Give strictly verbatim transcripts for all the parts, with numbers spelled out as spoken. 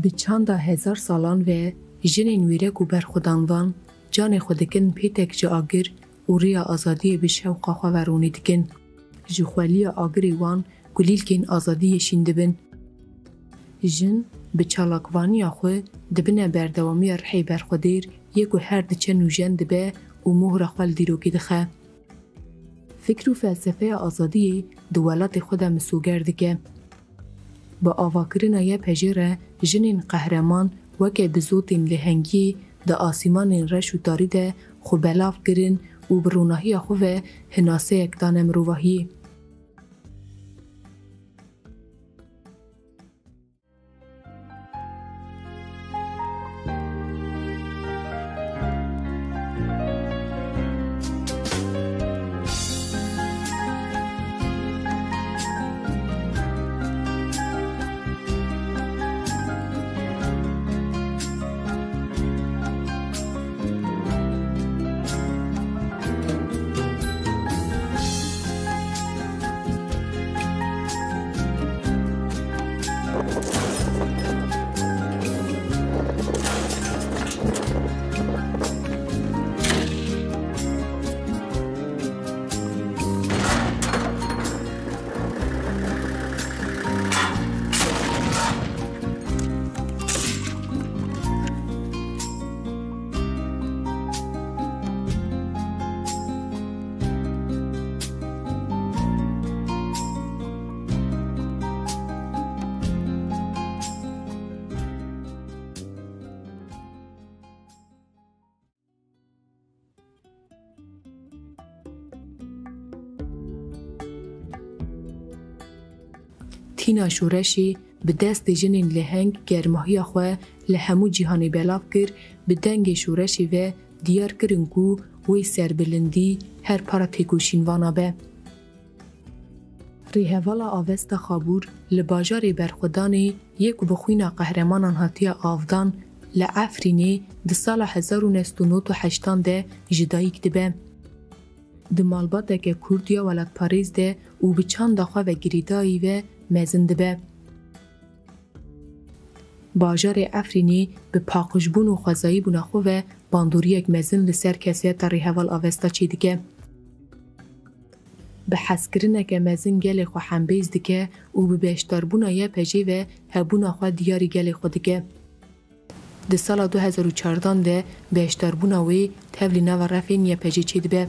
Bi çanda hezar salan ve jinên wêrek û berxwedanvan canê xwe dikin pêtek ji agir û rêya azadiyê bi şewqa xwe ve ronî dikin. Ji xweliya agirê wan kulîlkên azadiyê şîn dibin. Jin bi çalakvaniya xwe dibine berdewamiya rihê berxwedêr yê ku her diçe nûjen dibe û mohra xwe li dîrokê dixe. Fikr û felsefeya azadiyê di welatê xwe de misoger dike. Bi avakirina Y P G re jinên qehreman weke bizotên lehengiyê di asîmanên reş û tarî de xwe belav kirin û bi ronahiya xwe ve hinaseyek dane mirovahiyê. Tîna şoreşê bi destê jinên leheng germahiya xwe li hemû cîhanê belav kir, bi dengê şoreşê ve diyar kirin ku wê serbilindî her para têkoşînvana be. Rêhevala Avesta Xabûr li bajarê berxwedanê yê ku bi xwîna qehremanan hatiye avdan, li Efrînê di sala hezar û neh sed û nod û heştan de ji dayik dibe. Di malbateke kurd ya welatparêz de û bi çanda xwe ve girêdayî ve mezin dibe. Bajarê Efrînê bi paqijbûn û xwezayîbûna xwe ve bandoriyek mezin li ser kesayeta rêheval Avesta çêdike. Bi hezkirineke mezin gelê xwe hembêz dike û bi beşdarbûna Y P G ve hebûna xwe diyarî gelê xwe dike. Di sala du hezar û çardan de beşdarbûna wê tevlî nava refên Y P G çêdibe.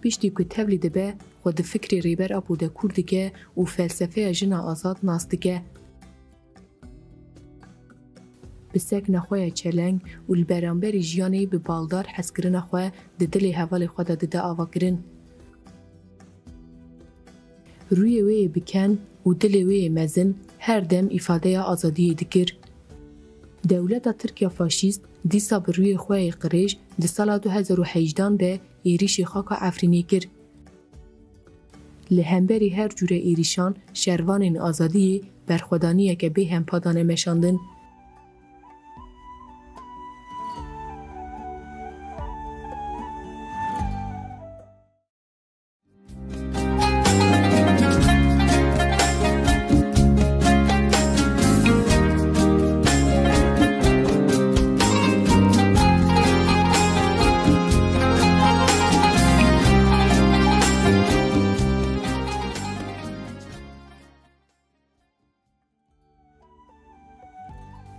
Piştî ku tevlî dibe, xwe di fikrê Rêber Apo de kûr dike û felsefeya jina azad nas dike. Bi sekna xwe ya çeleng û li beramberî jiyanê bi baldar hezkirina xwe di dilê hevalê xwe de dide avakirin. Rûyê wê yê bi ken û dilê wê yê mezin her dem îfadeya azadiyê dikir. Dewleta Tirk ya faşîst dîsa bi rûyê xwe yê qirêj di sala du hezar û hejdan de êrîşî xaka Efrînê kir. Li hemberî her cûre êrîşan şervanên azadiyê berxwedaniyeke bêhempa dane meşandin.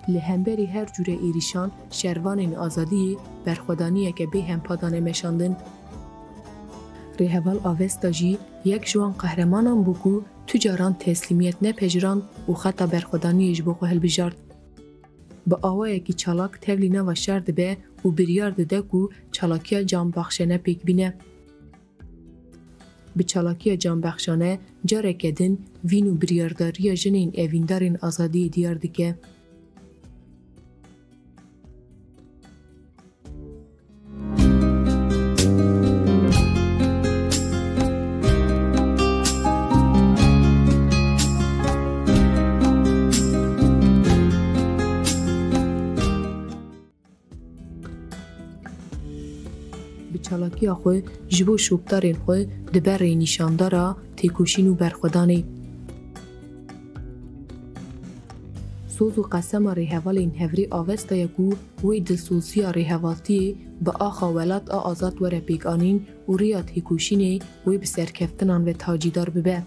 Li hemberî her cûre êrîşan şervanên azadiyê berxwedaniyeke bê hempa dane meşandin. Rêheval Avesta jî yek ji wan qehremanan bû ku tu caran teslîmiyet nepejirand û xeta berxwedaniyê ji bo xwe hilbijart. Bi awayekî çalak tevlî nava şer dibe û biryar dide ku çalakiya canbexşane pêk bîne. Bi çalakiya canbexşane careke din vîn û biryardariya jinên evîndarên azadiyê diyar dike. Bi çalakiya xwe ji bo şopdarên xwe dibe rênîşandara têkoşîn û berxwedanê. Soz û qesema rêhevalên hevrê Avesta ye ku wê dilsoziya rêhevaltiyê bi axa welat a azad were pêkanîn û rêya têkoşînê wê bi serkeftinan ve tacîdar bibe.